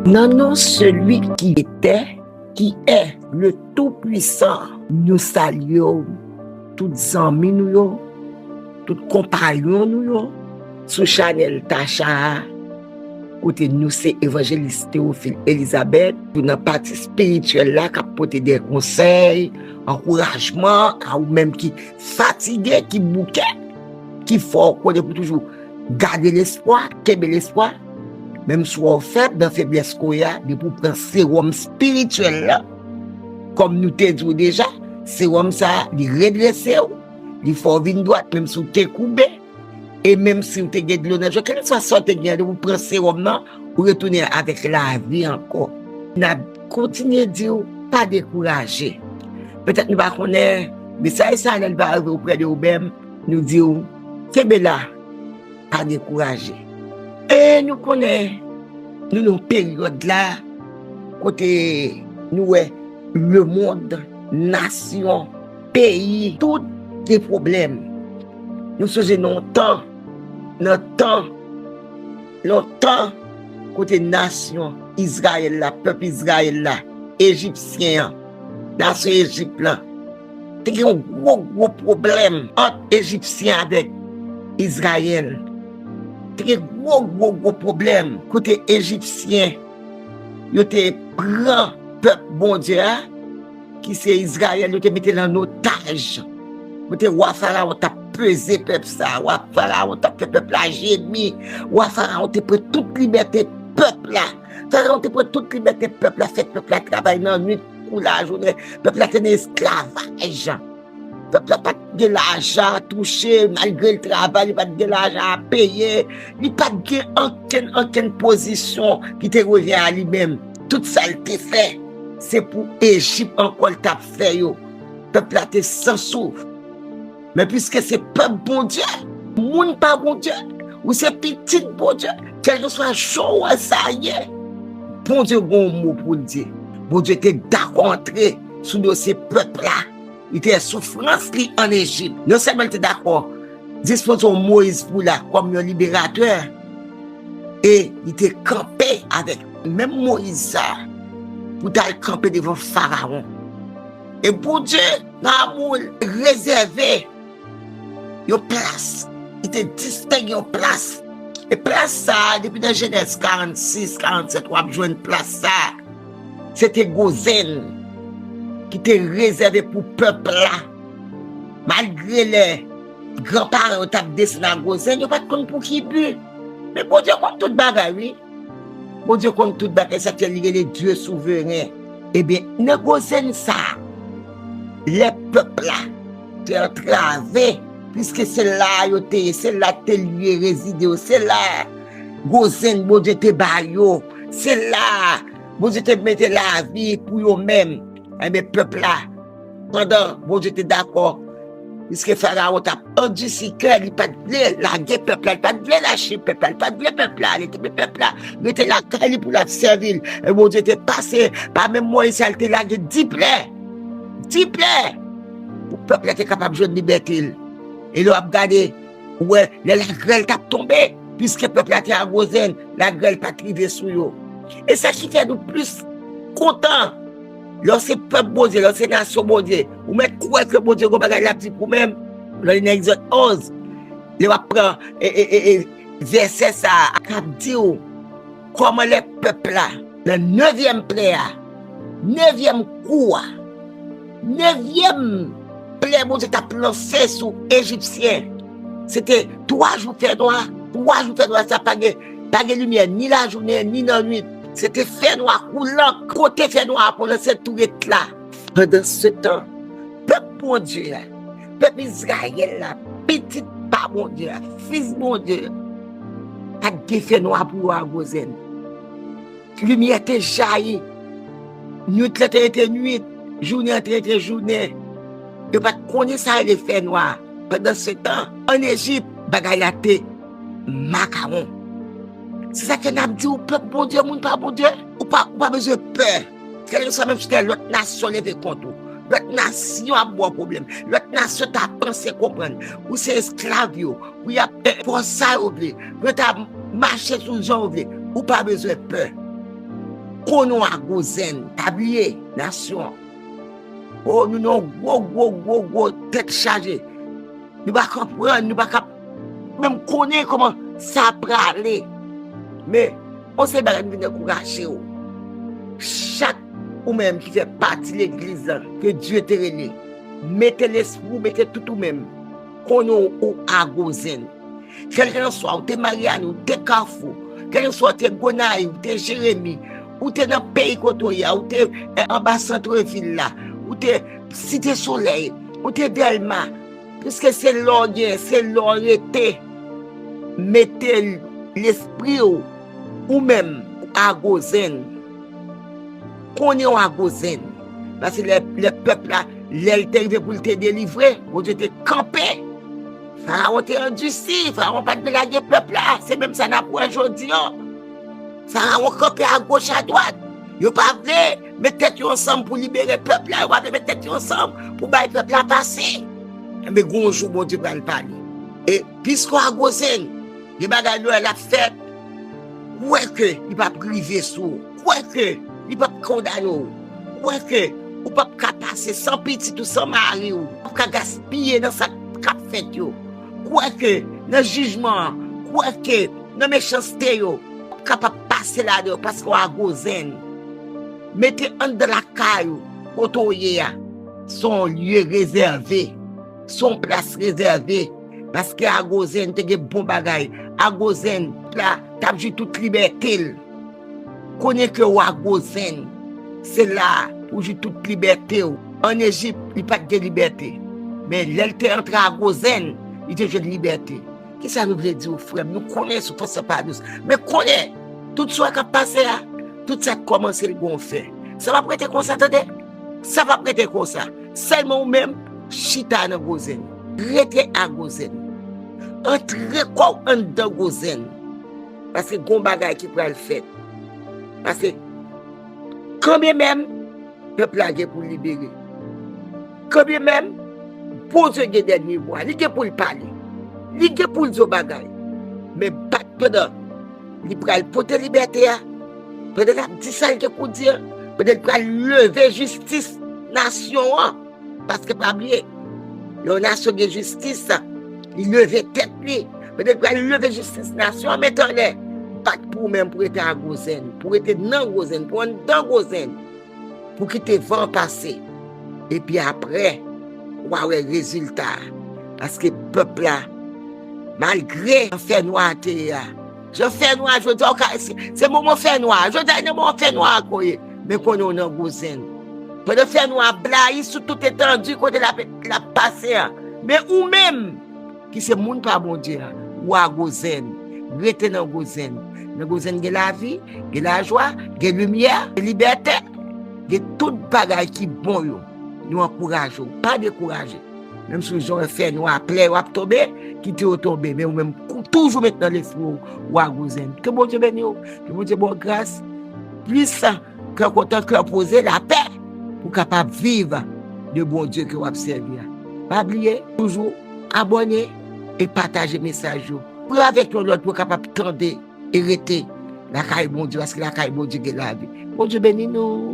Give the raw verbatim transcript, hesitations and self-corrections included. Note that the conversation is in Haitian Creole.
Nan non Celui qui était, qui est, le Tout-Puissant, nou salye w, tout zanmi nou yo, tout konpayon nou yo, sou chanèl Tacha a, kote nou se Evanjelis Théophile Elizabeth, nou nan pati espirityèl la k ap pote de konsèy, ankourajman a ou menm ki fatige, ki bouke, ki fè w konnen pou toujou gade lespwa, kenbe lespwa. Menm si w fèb, nan feblès ke w ye a, depi w pran sewòm espirityèl la, kòm nou te di w deja, sewòm sa a, li redrese w, li fè w vin dwat, menm si w te koube. E menm si w te gen dlo nan je w, kèlkeswa sa w te gen an, depi w pran sewòm nan, ou retounen avèk lavi ankò. N ap kontinye di w, pa dekouraje. Petèt nou pa konnen mesaj sa a, lè l va rive oprè de ou menm, nou di w, kenbe la, pa dekouraje. E nou konnen nou nan yon peryòd la kote nou wè lemonn, nasyon, peyi, tout gen pwoblèm. Nou sonje nan yon tan, nan tan lontan, kote nasyon Izrayèl la, pèp Izrayèl la, Ejipsyen an, nasyon Ejip lan, te gen yon gwo, gwo pwoblèm ant Ejipsyen avèk Izrayèl. Te gen gwo, gwo, gwo pwoblèm kote Ejipsyen yo te pran pèp Bondye a, ki se Izrayèl, yo te mete l an otaj. Kote wa Farawon t ap peze pèp sa a, wa Farawon t ap fè pèp la jemi, wa Farawon te pran tout libète pèp la. Farawon te pran tout libète pèp la, fè pèp la travay nan nwit kou lajounen. Pèp la te nan esklavaj. Pèp la pa t gen lajan a touche, malgre l travay, li pa t gen lajan a peye, li pa t gen ankenn, ankenn pozisyon ki te revyen a li menm. Tout sa l te fè, se pou Ejip ankò l t ap fè yo. Pèp la te san souf. Men piske se pèp Bondye, moun pa Bondye, ou se pitit Bondye, kèlkeswa jan w wè sa ye, Bondye gen yon mo pou l di. Bondye te dakò antre sou dosye pèp la. Li te wè soufrans li ann Ejip. Non sèlman li te dakò dispoze yon Moyiz pou la kòm yon liberatè, e li te kanpe avèk menm Moyiz sa a pou t al kanpe devan Farawon. E Bondye, nan amou l, rezève yon plas. Li te distenge yon plas. E plas sa a, depi nan Jenèz karannsis, karannsèt, w ap jwenn plas sa a. Se te Gozen ki te rezève pou pèp la. Malgre lè granparan yo t ap desann a Gozen, yo pa t konn pou ki bi. Men Bondye konn tout bagay, wi. Bondye konn tout bagay, sa k fè li rele Dye souveren. Ebyen, nan Gozen sa a, lè pèp la te antrave, piske se la a yo te ye, se la te lye rezide yo, se la a Gozen Bondye te ba yo, se la a Bondye te mete lavi pou yo menm. Ebyen, pèp la, pandan Bondye te dakò, piske Farawon t ap andisi kè, li pa t vle lage pèp la, li pa t vle lache pèp la, li pa t vle pèp la ale, te vle pèp la rete lakay li pou l ap sèvi l. E Bondye te pase pa menm Moyiz sa, li te lage di plè, di plè, pou pèp la te kapab jwenn libète l. E lè w ap gade, ou wè, lè lagrèl t ap tonbe, piske pèp la te a Gozen, lagrèl pa t rive sou yo. E sa ki fè nou plis kontan. Lè w se pèp Bondye, lè w se nasyon Bondye, ou mèt kwè ke Bondye gen yon bagay l ap di pou menm. Lè w li nan Egzòd onz, lè w ap pran e, e, e, e, vèsè sa a k ap di w kòman lè pèp la, nan nevyèm plè a, nevyèm kou a, nevyèm plè Bondye t ap lanse sou Ejipsyen, se te twa jou fènwa, twa jou fènwa sa pa gen, pa gen limyè, ni lajounen, ni nan nwit. Se te fènwa kou lank. Kote fènwa a komanse tou ret la. Pandansetan, pèp Bondye a, pèp Izrayèl la, pitit pa Bondye a, fis Bondye a, pa t gen fènwa pou yo a Gozen. Limyè te jayi. Nwit lan te rete nwit, jounen an te rete jounen. Yo pa t konnen sa rele fènwa. Pandansetan, ann Ejip, bagay la te makawon. Se sa k fè n ap di w, pèp Bondye, moun pa Bondye, ou pa, ou pa bezwen pè. Kèlkeswa menm si lòt nasyon leve kont ou, lòt nasyon ap ba w pwoblèm, lòt nasyon ta panse konprann ou se esklav yo, pou y ap, eh, fè w sa yo vle, pou yo ta mache sou jan yo vle, ou pa bezwen pè. Konnen w Agozen, pa bliye, nasyon. O, nou nan gwo, gwo, gwo, gwo tèt chaje. Nou pa konprann, nou pa ka menm konnen kòman sa prale. Men, on sèl bagay m vin ankouraje w. Chak ou menm ki fè pati legliz lan, ke Dye te rele, mete lespri w, mete tout ou menm. Konnen w Agozen. Kèlkeswa ou te Maryani, ou te Kafou, kèlkeswa ou te Gonayiv, ou te Jeremi, ou te nan peyi kote w ye a, ou te eh, anba santrevil la, ou te Site Solèy, ou te Dèlma, piske se la w gen, se la w rete. Mete lespri w, ou menm, Agozen. Konnen w Agozen. Paske lè, lè pèp la, lè l te rive pou l te delivre, Bondye te kanpe. Farawon te andisi, Farawon pa t vle lage pèp la. Se menm sa n ap wè jodi an. Farawon kanpe agoch adwat. Yo pa vle met tèt yo ansanm pou libere pèp la. Yo pa vle met tèt yo ansanm pou bay pèp la pase. Men gon jou Bondye pral pale. E piske w Agozen, gen bagay lè l ap fèt, kwè ke li p ap rive sou ou. Kwè ke li p ap kondane w. Kwè ke ou p ap ka pase san pitit ou, san mari w. Ou p ap ka gaspiye nan sa k ap fèt yo. Kwè ke nan jijman an, kwè ke nan mechanste yo, ou p ap kapab pase ladan yo paske w Agozen. Mete anndan lakay ou, kote w ye a, se yon lye rezève, se yon plas rezève, paske Agozen te gen bon bagay. Agozen la t ap jwi tout libète l. Konnen ke w Agozen, se la pou jwi tout libète w. Ann Ejip, li pa t gen libète. Men lè l te antre Agozen, li te jwenn libète. Kisa nou vle di w, frè m? Nou konnen soufrans lan pa dous. Men konnen, tout sa k ap pase a, tout sa k kòmanse, l gon fen. Sa p ap rete konsa, tande. Sa p ap rete konsa. Sèlman ou menm, chita nan Gozen. Rete Agozen. Antre kò w anndan Gozen. Paske gon bagay ki pral fèt. Paske, kanmenm, pèp la gen pou l libere. Kanmenm, Bondye gen dènye mo a. Li gen pou l pale. Li gen pou l di yon bagay. Men bat pandan li pral pote libète a, pandan l ap di sa l gen pou di a, pandan l pral leve jistis nasyon an. Paske pa bliye, lè yon nasyon gen jistis, li leve tèt li. Pandan l pral leve jistis nasyon an, met anlè. Bat pou ou menm, pou rete Agozen, pou rete nan Gozen, pou anndan Gozen, pou kite van pase. Epi apre, w a wè rezilta a. Paske pèp la, malgre jan fènwa te ye a, jan fènwa, jodi a, w ka, se, se moman fènwa. Jodi a, nan moman fènwa a ke w ye. Men konnen w nan Gozen. Pandan fènwa ap blayi sou tout etandi kote l ap, l ap pase a. Men ou menm, ki se moun pa Bondye a, w a Gozen. Rete nan Gozen. Nan Gozen gen lavi, gen lajwa, gen limyè, gen libète, gen tout bagay ki bon yo. Nou ankouraje w. Pa dekouraje. Menm si w jan w fè nwa, plè yo ap tonbe, kite yo tonbe. Men ou menm, kou-, toujou met nan lespri w, w a Gozen. Ke Bondye beni w. Ke Bondye ba w gras. Plis kè kontan, kè poze, lapè, pou w kapab viv de Bondye ke w ap sèvi a. Pa bliye, toujou abòne e pataje mesaj yo. Pou avèk yon lòt, pou w kapab tande e rete lakay Bondye, paske lakay Bondye gen lavi. Bondye beni nou.